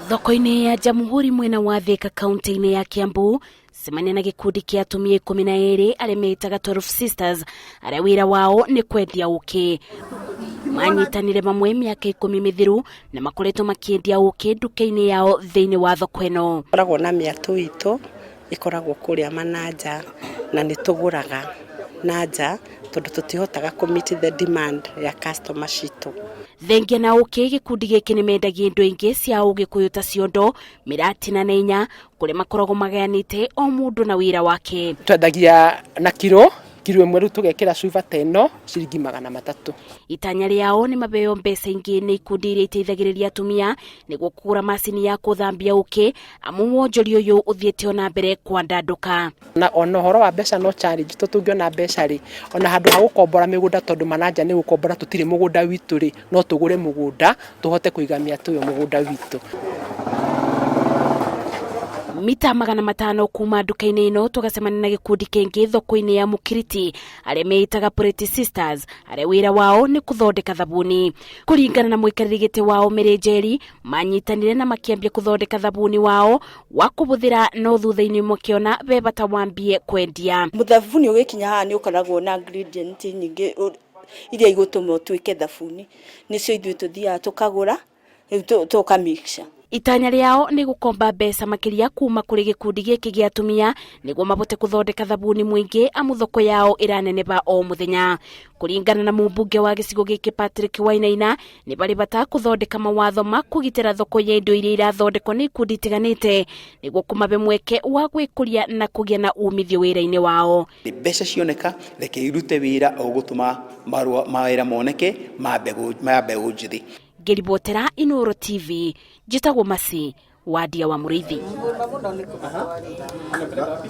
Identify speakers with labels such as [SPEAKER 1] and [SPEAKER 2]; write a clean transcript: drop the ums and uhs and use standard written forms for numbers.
[SPEAKER 1] Thoko-inĩ ya Jamhuri mwena wa Thika kaunti-inĩ ya Kiambu, cemania na gĩkundi kĩa atumia 12 arĩa metaga 12 Sisters, arĩa wĩra wao nĩ kwendia ũkĩ. Manyitanire mamwe mĩaka 10 mĩthiru na makoretwo makĩendia ũkĩ nduka-inĩ yao thĩinĩ wa thoko ĩno.
[SPEAKER 2] Koragwo na mĩatũ itũ ĩkoragwo kũrĩa mananja na nĩ tũgũraga na nja tondũ tũtihotaga kũ meet the demand ya customer citũ.
[SPEAKER 1] Thengia na ũkĩ, gĩkundi gĩkĩ nĩ mendagia indo ingĩ cia ũgĩkũyũ ta ciondo, mĩratina na inya, kũrĩa makoragwo magayanĩte o mũndũ na wĩra wake.
[SPEAKER 3] Twendagia na kiro, kiro ĩmwe rĩu tũgekĩra cuba ta ĩno ciringi 300.
[SPEAKER 1] Itanya rĩao nĩ mabeo mbeca ingĩ nĩ ikundi iria iteithagĩrĩria atumia nĩguo kũgũra macini ya kũthambia ũkĩ, amu wonjoria ũyũ ũthiĩte ona mbere kwandandũka.
[SPEAKER 3] Na ona ũhoro wa mbeca no challenge, to tũngĩona mbeca rĩ, ona handũ ha gũkombora mĩgũnda, tondũ mananja nĩ gũkombora tũtirĩ mũgũnda witũ rĩ, no tũgũre mũgũnda tũhote kũiga mĩatũ ĩyo mũgũnda witũ.
[SPEAKER 1] Mita 500 kuma nduka-inĩ ĩno tũgacemania na gĩkundi kĩngĩ thoko-inĩ ya Mũkiriti arĩa meĩtaga Pretty Sisters, arĩa wĩra wao nĩ kũthondeka thabuni. Kũringana na mũikarĩri gĩtĩ wao Mary Njeri, manyitanire na makĩambia kũthondeka thabuni wao wa kũbũthĩra, no thutha-inĩ makĩona ve bata wambie kwendia.
[SPEAKER 4] Thabuni ũgĩkinya haha nĩ ũkoragwo na ingredient nyingĩ iria igũtũma ũtuĩke thabuni, nĩcio ithuĩ tũthiaga tũkagũra rĩu tũka mixture.
[SPEAKER 1] Itanya rĩao nĩ gũkomba mbeca makĩria kuma kũrĩ gĩkundi gĩkĩ gĩa atumia nĩguo mabote kũthondeka thabuni mũingĩ, amu thoko yao ĩraneneva o mũthenya. Kũringana na mũmbunge wa gĩcigo gĩkĩ Patrick Wainaina, nĩ barĩ bata kũthondeka mawatho ma kũgitĩra thoko ya indo iria irathondekwo nĩ ikundi itiganĩte nĩguo kũmabe mweke wa gwĩkũria na kũgĩa na umithio wĩra-inĩ wao.
[SPEAKER 5] Mbeca cioneka, reke irute wĩra o gũtũma mawĩra moneke ma mbeũ njĩthĩ.
[SPEAKER 1] Ngĩribotera Inooro TV, njĩtagwo Masi Wadia wa Mũrĩithi.